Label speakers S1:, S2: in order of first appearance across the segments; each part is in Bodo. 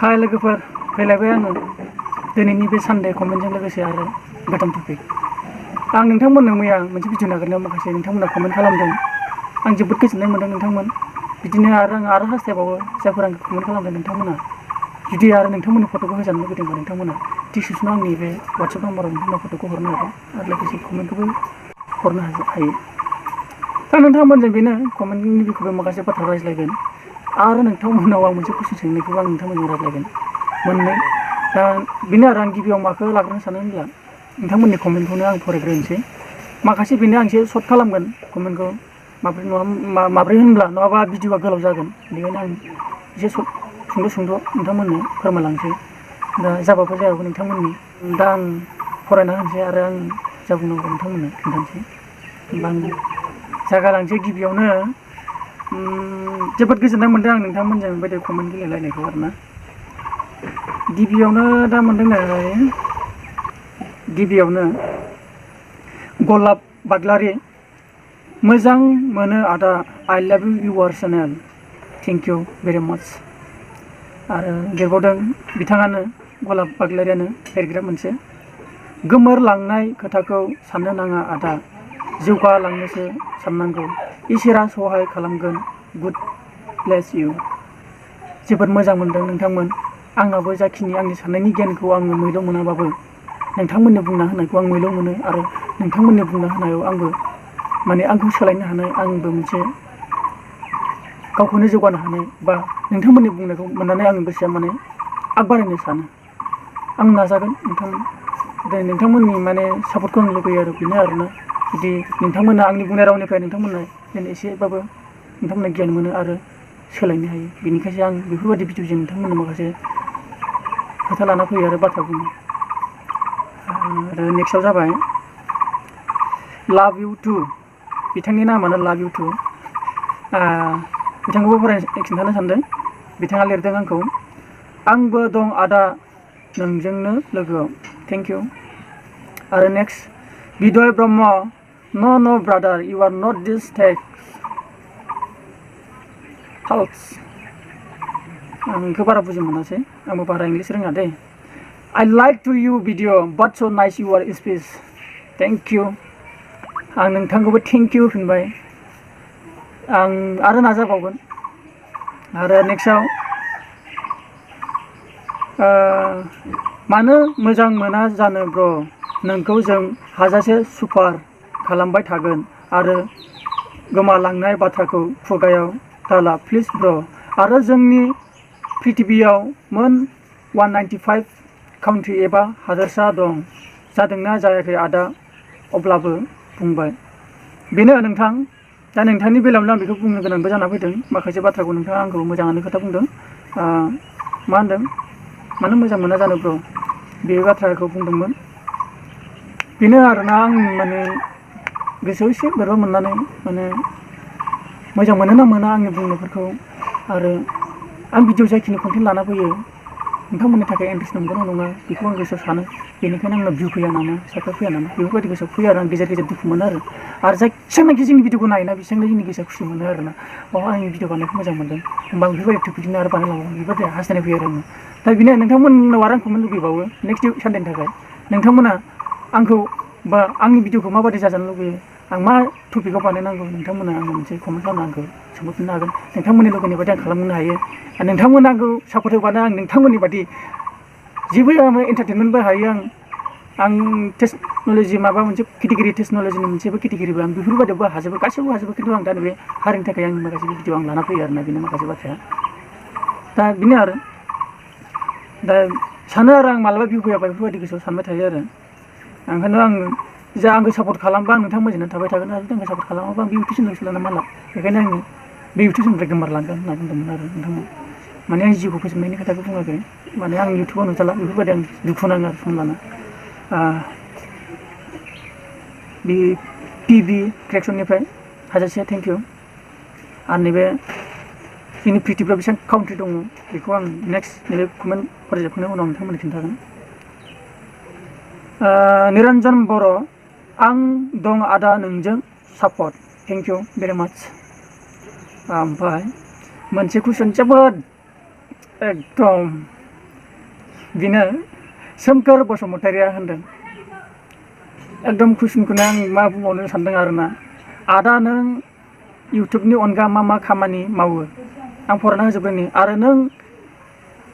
S1: हाय लोगोफोर फैलायबाय आङो दिनैनि बे सानडे कमेन्टजों लोगोसे आरो गोदान टपिक आं नोंथांमोननो मैया मोनसे भिडिअ नागिरनायाव माखासे नोंथांमोना कमेन्ट खालामदों आं जोबोद गोजोननाय मोनदों नोंथांमोन बिदिनो आरो हास्थायबावो जायफोर आंखौ कमेन्ट खालामदों नोंथांमोना जुदि आरो नोंथांमोननि फट'खौ होजानो लुगैदोंबा नोंथांमोना डिसक्रिप्शनाव आंनि बे वाट्सएप नाम्बाराव नोंथांमोना फट'खौ हरनो हागोन आरो लोगोसे कमेन्टखौबो हरनो हायो दा नोंथांमोनजों बेनो कमेन्टनि बिखयबो माखासे बाथ्रा रायज्लायगोन आरो नोंथांमोनाव आं मोनसे कुइसन सोंनायखौबो आं नोंथांमोनजों रायज्लायगोन मोननै दा बेनो आरो आं गिबियाव माखौ लाग्रोनो सानो होनब्ला नोंथांमोननि कमेन्टखौनो आं फरायग्रोनोसै माखासे बेनो आं एसे सर्ट खालामगोन कमेन्टखौ माब्रै होनब्ला नङाबा भिडिअआ गोलाव जागोन बेनिखायनो आं एसे सुंद' नोंथांमोननो फोरमायलांसै दा जाबाबो जायाबो नोंथांमोननि दा आं फरायना होनोसै आरो आं जा बुंनांगौ नोंथांमोननो खिन्थानोसै होमबा आं जागालांसै गिबियावनो जोबोद गोजोननाय मोनदों आं नोंथांमोनजों बेबायदि कमेन्ट गेलेलायनायखौ आरोना गिबियावनो दा मोनदों नालाय गिबियावनो गलाब बाग्लारि मोजां मोनो आदा I love you your channel thank you very much आरो लिरबावदों बिथाङानो गलाब बाग्लारियानो लिरग्रा मोनसे गोमोरलांनाय खोथाखौ साननो नाङा आदा जौगालांनोसो साननांगौ इसोरा सहाय खालामगोन गुड ब्लेस इउ जोबोद मोजां मोनदों नोंथांमोन आंनाबो जाखिनि आंनि साननायनि गियानखौ आङो मैल' मोनाबाबो नोंथांमोननो बुंना होनायखौ आं मैल' मोनो आरो नोंथांमोननो बुंना होनायाव आंबो माने आंखौ सोलायनो हानाय आंबो मोनसे गावखौनो जौगानो हानाय बा नोंथांमोननि बुंनायखौ मोननानै आंनि गोसोआ माने आगबारायनो सानो आं नाजागोन नोंथांमोननि माने सापर्टखौ आं लुगैयो आरो बेनो आरोना जुदि नोंथांमोना आंनि बुंनाय रावनिफ्राय नोंथांमोना जेन एसेबाबो नोंथांमोना गियान मोनो आरो सोलायनो हायो बेनिखायसो आं बेफोरबायदि भिडिअजों नोंथांमोननो माखासे खोथा लाना फैयो आरो बाथ्रा बुङो आरो नेक्स्टआव जाबाय लाभ इउ टु बिथांनि नामानो लाभ इउ टु बिथांखौबो खिन्थानो सानदों बिथाङा लिरदों आंखौ आंबो दं आदा नोंजोंनो लोगोआव थेंक इउ आरो next Bidoy Brahma no' brother you are not this false आं बेखौ बारा बुजि मोनासै आंबो बारा इंलिस रोङा दे I like to you video but so' nice your speech thank you आं नोंथांखौबो थेंक इउ होनबाय आं आरो नाजाबावगोन आरो नेक्स्टआव मानो मोजां मोना जानो ब्र नोंखौ जों हाजासे सुपार खालामबाय थागोन आरो गोमालांनाय बाथ्राखौ खुगायाव दाला प्लिज ब्र आरो जोंनि प्रिथिबियाव मोन 195 काउन्ट्रि एबा हादोरसा दं जादोंना जायाखै आदा अब्लाबो बुंबाय बेनो नोंथां दा नोंथांनि बेलायावनो आं बेखौ बुंनो गोनांबो जाना फैदों माखासे बाथ्राखौ नोंथाङा आंखौ मोजाङानो खोथा बुंदों मा होनदों मानो मोजां मोना जानो ब्र बे बाथ्राखौ बुंदोंमोन बेनो आरोना आं माने गोसोआव एसे बोरैबा मोननानै माने मोजां मोनो ना मोना आंनि बुंनायफोरखौ आरो आं भिडिअ जाखिनि कन्टेन्ट लाना फैयो नोंथांमोननि थाखाय इन्ट्रेस्ट नंगौ ना नङा बेखौ आं गोसोआव सानो बेनिखायनो आंनाव भिउ फैया नामा साबस्क्राइब फैया नामा बेफोरबायदि गोसोआव फैयो आरो आं गेजेर दुखु मोनो आरो जेसेबांनाखि जोंनि भिडिअखौ नायोना बेसेबांनो जोंनि गोसोआ खुसि मोनो आरोना आंनि भिडिअ बानायनायखौ मोजां मोनदों होमबा बेफोरबायदि टपिकजोंनो आरो बानायलांगौ बेफोरबायदि हास्थायनाय फैयो आरो आङो दा बेनो नोंथांमोननाव आरो आं कमेन्ट लुगैबावो नेक्स्ट सानडेनि थाखाय नोंथांमोना आंखौ बा आंनि भिडिअखौ माबायदि जाजानो लुगैयो आं मा टपिकआव बानायनांगौ नोंथांमोना आंनो मोनसे कमेन्ट खालामना आंखौ सोंहरफिननो हागोन नोंथांमोननि लुगैनाय बायदि आं खालामनो हायो आरो नोंथांमोना आंखौ सापर्ट होबानो आं नोंथांमोननि बायदि जेबो एन्टारटेनमेन्टबो हायो आं टेक्न'लजि माबा मोनसे केटेगरि टेक्न'लजिनि मोनसेबो केटेगरिबो आं बेफोरबायदियावबो हाजोबो गासैबो हाजोबो खिन्थु आं दा नैबे हारिनि थाखाय आंनि माखासे भिडिअ आं लाना फैयो आरोना बेनो माखासे बाथ्राया दा बेनो आरो दा सानो आरो आं मालाबा भिउ फैयाबा बेफोरबायदि गोसोआव सानबाय थायो आरो ओंखायनो आं जा आंखौ सापर्ट खालामबा आं नोंथांमोनजोंनो थाबाय थागोन आरो आंखौ सापर्ट खालामाबा आं बे इउटुब चेनेलखौ लाना माला बेखायनो आङो बे इउटुब चेनेलनिफ्राय गोमोरलांगोन होनना बुंदोंमोन आरो नोंथांमोन माने आं जिउखौ फोजोबनायनि खोथाखौ बुङाखै माने आं इउटुबाव नुजाला बेफोरबायदि आं दुखु नाङो आरो सम लाना बे टिभि क्रिएसननिफ्राय हाजासे थेंक इउ आरो नैबे जोंनि प्रिथिबियाव बेसेबां काउन्ट्रि दङ बेखौ आं नेक्स्ट नैबे कमेन्ट फरायजोबखांनायनि उनाव नोंथांमोननो खिन्थागोन निरन्जन बर' आं दं आदा नोंजों सापर्ट थेंक इउ भेरि माच ओमफ्राय मोनसे कुइसन जोबोद एकदम बिनो सोमखोर बसुमतारिया होनदों एकदम कुइसनखौनो आं मा बुंबावनो सानदों आरोना आदा नों इउटुबनि अनगा मा खामानि मावो आं फरायना होजोबदों आरो नों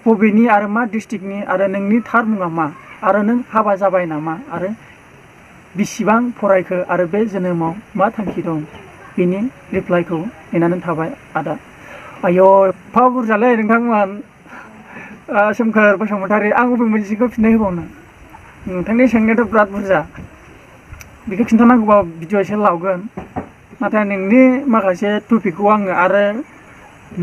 S1: बबेनि आरो मा डिस्ट्रिक्टनि आरो नोंनि थार मुङा मा आरो नों हाबा जाबाय नामा आरो बेसेबां फरायखो आरो बे जोनोमाव मा थांखि दं बिनि रिप्लाइखौ नेनानै थाबाय आदा आयौ एफा बुरजालै नोंथांमोन सोमखोर बसुमतारि आं बबे मोनसेखौ फिननाय होबावनो नोंथांनि सोंनायाथ' बिराद बुरजा बेखौ खिन्थानांगौबा भिडिअ एसे लावगोन नाथाय नोंनि माखासे टपिकखौ आङो आरो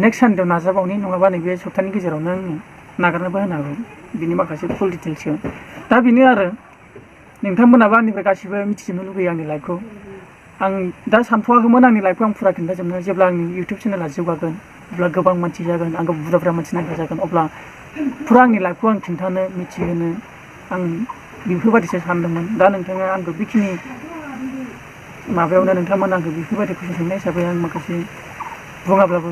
S1: नेक्स्ट सानदेआव नाजाबावनि नङाबा नैबे सप्तानि गेजेरावनो आङो नागारनोबो होनो हागौ बिनि माखासे फुल डिटेल्सखौ दा बेनो आरो नोंथांमोनाबो आंनिफ्राय गासिबो मिथिजोबनो लुगैयो आंनि लाइफखौ आं दा सानथ'वाखैमोन आंनि लाइफखौ आं फुरा खिन्थाजोबनो जेब्ला आंनि इउटुब चेनेला जौगागोन अब्ला गोबां मानसि जागोन आंखौ बुरजा मानसि नायग्रा जागोन अब्ला फुरा आंनि लाइफखौ आं खिन्थानो मिथिहोनो आं बेफोरबायदिसो सानदोंमोन दा नोंथाङा आंखौ बेखिनि माबायावनो नोंथांमोन आंखौ बेफोरबायदि कुइसन सोंनाय हिसाबै आं माखासे बुङाब्लाबो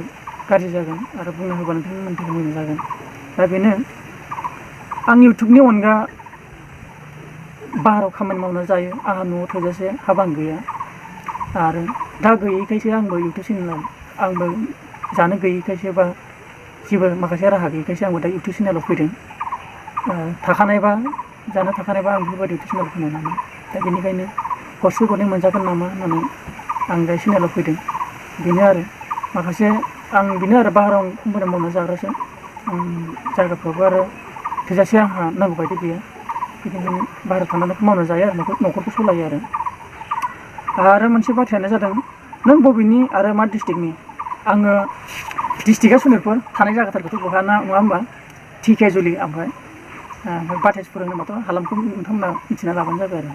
S1: गाज्रि जागोन आरो बुंना होबा नोंथांमोननि थाखाय मोजां जागोन दा बेनो आं इउटुबनि अनगा बाहेरायाव खामानि मावना जायो आंहा न'आव थोजासे हाबां गैया आरो दा गैयैखायसो आंबो इउटुब चेनेलाव आंबो जानो गैयैखायसो बा जेबो माखासे राहा गैयैखायसो आंबो दा इउटुब चेनेलाव फैदों थाखानायबा जानो थाखानायबा आं बेफोरबायदि इउटुब चेनेलाव फैनाय नामा दा बेनिखायनो गरसे गरनै मोनजागोन नामा होननानै आं दा चेनेलाव फैदों बेनो आरो माखासे आं बेनो आरो बाहेरायाव खामानि मावना जाग्रासो जायगाफ्रावबो आरो थोजासे आंहा नांगौ बायदि गैया बेनिखायनो बाहेरायाव थांनानै मावना जायो आरो न'खरखौ सालायो आरो मोनसे बाथ्रायानो जादों नों बबेनि आरो मा डिस्ट्रिक्टनि आङो डिस्ट्रिक्टआ सनितपुर थानाय जायगाफोरखौथ' बहा नङा होमबा धेकियाजुलि ओमफ्राय बाथेजपुर होनोबाथ' हालामखौ नोंथांमोना मिथिना लाबानो जाबाय आरो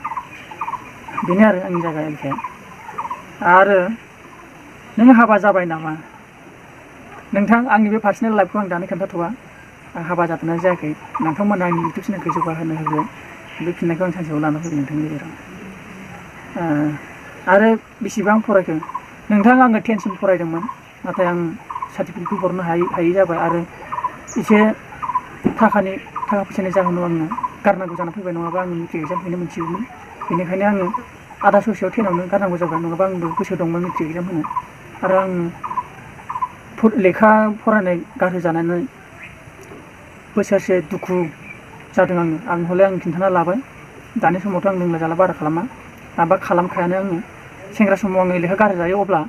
S1: बेनो आरो आंनि जायगा एलखाया आरो नों हाबा जाबाय नामा नोंथां आंनि बे पार्सनेल लाइफखौ आं दानो खोन्थाथ'वा आं हाबा जाथ'नाय जायाखै नोंथांमोना आंनि इउटुब चेनेलखौ जौगाहोनो होगोन बे फिननायखौ आं सानसेयाव लाना फैगोन नोंथांनि गेजेराव आरो बेसेबां फरायखो नोंथां आङो 10सिम फरायदोंमोन नाथाय आं सार्टिफिकेटखौ हरनो हायि जाबाय आरो एसे थाखा फैसानि जाहोनाव आङो गारनांगौ जाना फैबाय नङाबा आङो मेट्रिक एग्जाम हैनो मोनसिगौमोन बेनिखायनो आङो आधा ससेयाव 10आवनो गारनांगौ जाबाय नङाबा आंबो गोसो दंमोन मेट्रिक एग्जाम होनो आरो आं लेखा फरायनाय गारहोजानानै बोसोरसे दुखु जादों आं हले आं खिन्थाना लाबाय दानि समावथ' आं लोंला जाला बारा खालामा माबा खालामखायानो आङो सेंग्रा समाव आङो लेखा गारहोजायो अब्ला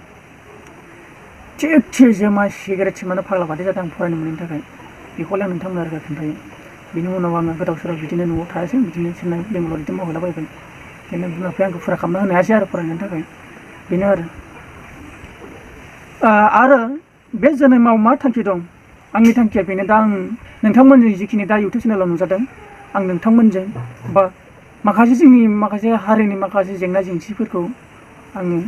S1: थिग जुमाय सिगारेट सोबनानै फाग्ला बादि जादों आं फरायनो मोनैनि थाखाय बेखौलाय आं नोंथांमोना रोखा खोन्थायो बिनि उनाव आङो गोदाव सोराव बिदिनो न'आव थायासै बिदिनो चेन्नाइ बेंगालर बिदि मावहैलाबायबाय बिदिनो बिमा बिफाया आंखौ फुरा खालामना होनो हायासै आरो फरायनायनि थाखाय बेनो आरो बे जोनोमाव मा थांखि दं आंनि थांखिया बेनो दा आं नोंथांमोनजों जिखिनि दा इउटुब चेनेलाव नुजादों आं नोंथांमोनजों बा माखासे जोंनि माखासे हारिनि माखासे जेंना जेंसिफोरखौ आङो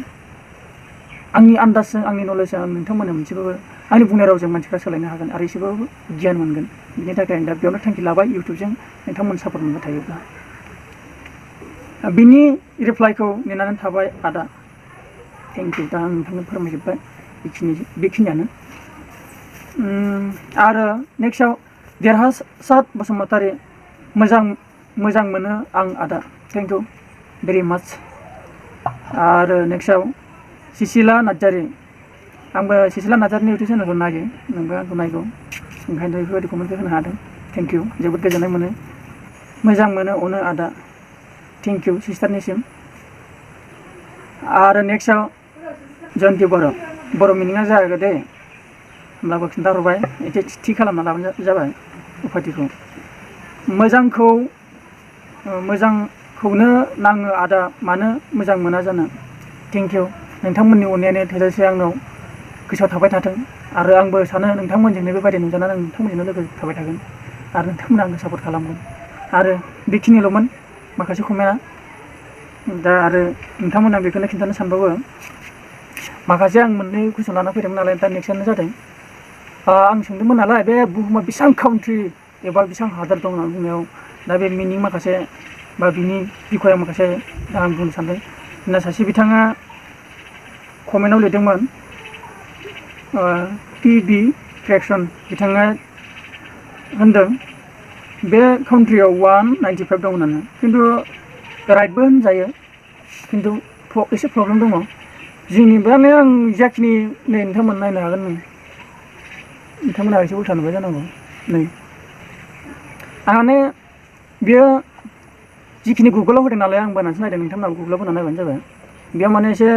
S1: आंनि आन्दाजजों आंनि नलेजजों आं नोंथांमोननो मोनसेबाबो आंनि बुंनाय रावजों मानसिफ्रा सोलायनो हागोन आरो एसेबाबो गियान मोनगोन बिनि थाखाय आं दा बेयावनो थांखि लाबाय इउटुबजों नोंथांमोन सापर्ट मोनबाय थायोब्ला बिनि रिप्लाइखौ नेनानै थाबाय आदा थेंक इउ दा आं नोंथांनो फोरमायजोब्बाय बेखिनियानो आरो नेक्स्टआव देरहासात बसुमतारि मोजां मोनो आं आदा थेंक इउ भेरि माच आरो नेक्स्टआव सिसिला नार्जारि आंबो सिसिला नार्जारिनि इउटुब चेनेलखौ नायो नोंबो आंखौ नायगौ ओंखायनो बेफोरबायदि कमेन्टखौ होनो हादों थेंक इउ जोबोद गोजोननाय मोनो मोजां मोनो अनो आदा थेंक इउ सिस्टारनिसिम आरो नेक्स्टआव जयन्ति बर' मिनिङा जायाखै दे होमब्लाबो खिन्थाहरबाय एसे थि खालामना लाबानो जाबाय उपाधिखौ मोजांखौनो नाङो आदा मानो मोजां मोना जानो थेंक इउ नोंथांमोननि अननायानो थोजासे आंनाव गोसोआव थाबाय थाथों आरो आंबो सानो नोंथांमोनजोंनो बेबायदि नुजानानै नोंथांमोनजोंनो लोगो थाबाय थागोन आरो नोंथांमोना आंखौ सापर्ट खालामगोन आरो बेखिनिल'मोन माखासे कमेन्टआ दा आरो नोंथांमोना बेखौनो खिन्थानो सानबावो माखासे आं मोननै कुइसन लाना फैदोंमोन नालाय दा नेक्स्टआनो जादों आं सोंदोंमोन नालाय बे बुहुमा बेसेबां काउन्ट्रि एबा बेसेबां हादर दं होननानै बुंनायाव दा बे मिनिं माखासे बा बिनि बिखया माखासे आं बुंनो सानदों ना सासे बिथाङा कमेन्टआव लिरदोंमोन PB क्रेक्सन बिथाङा होनदों बे काउन्ट्रियाव 195 दं होननानै खिन्थु राइटबो होनजायो खिन्थु एसे प्रब्लेम दङ जोंनि माने आं जाखिनि नै नोंथांमोन नायनो हागोन नोंथांमोना एसे उल्था नुबाय जानांगौ नै माने बेयो जिखिनि गुगोलाव होदों नालाय आं बायनानैसो नायदों नोंथांमोना गुगोलाव होना नायबानो जाबाय बेयाव माने एसे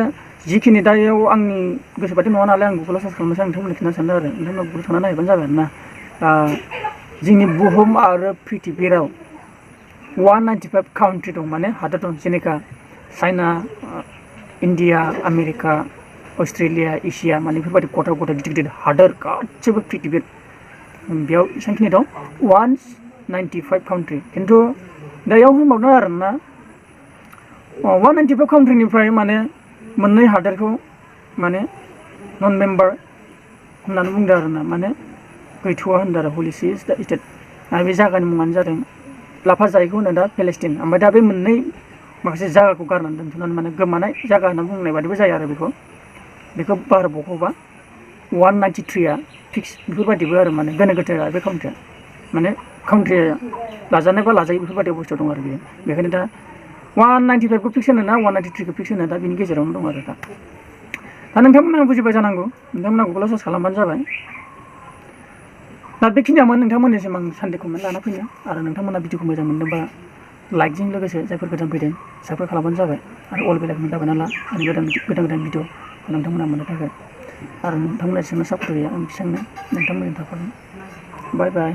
S1: जिखिनि दायाव आंनि गोसोबादि नङा नालाय आं गुगोलाव सार्च खालामनोसो आं नोंथांमोननो खिन्थानो सानदों आरो नोंथांमोना गुगोलाव थांना नायबानो जाबाय आरोना जोंनि बुहुम आरो प्रिथिबियाव 195 काउन्ट्रि दं माने हादर दं जेनेखा China India America Australia Asia माने बेफोरबायदि गथा गथा गिदिर गिदिर हादर गासिबो प्रिथिबियाव बेयाव बेसेबांखिनि दं 195 काउन्ट्रि खिन्थु दायाव होनबावदों आरोना 195 काउन्ट्रिनिफ्राय माने मोननै हादोरखौ माने नन मेम्बार होननानै बुंदों आरोना माने गैथ'वा होनदों आरो हलि सि स्टेट आरो बे जायगानि मुङानो जादों लाफा जायखौ होनो दा पेलेस्टिन ओमफ्राय दा बे मोननै माखासे जायगाखौ गारनानै दोनथ'नानै माने गोमानाय जायगा होनना बुंनाय बादिबो जायो आरो बेखौ बार बख'बा 193आ फिक्स बेफोरबायदिबो आरो माने गोनो गोथो आरो बे काउन्ट्रिया माने काउन्ट्रिया लाजानाय बा लाजायै बेफोरबायदि अबस्थायाव दं आरो बेयो बेखायनो दा 195खौ फिक्स होनो ना 193खौ फिक्स होनो दा बिनि गेजेरावनो दं आरो दा नोंथांमोना बुजिबाय जानांगौ नोंथांमोना गुगोलाव सार्च खालामबानो जाबाय दा बेखिनियामोन नोंथांमोननिसिम आं सानडे कमेन्ट लाना फैनो आरो नोंथांमोना भिडिअखौ मोजां मोनदोंबा लाइकजों लोगोसे जायफोर गोदान फैदों साबस्क्राइब खालामबानो जाबाय आरो अल बेलाइकन दाबाय नाला आरो गोदान भिडिअ नोंथांमोना मोननो थाखाय आरो नोंथांमोना जेसेबां सापर्ट होयो आं बेसेबांनो नोंथांमोननि थाखाय बाय बाय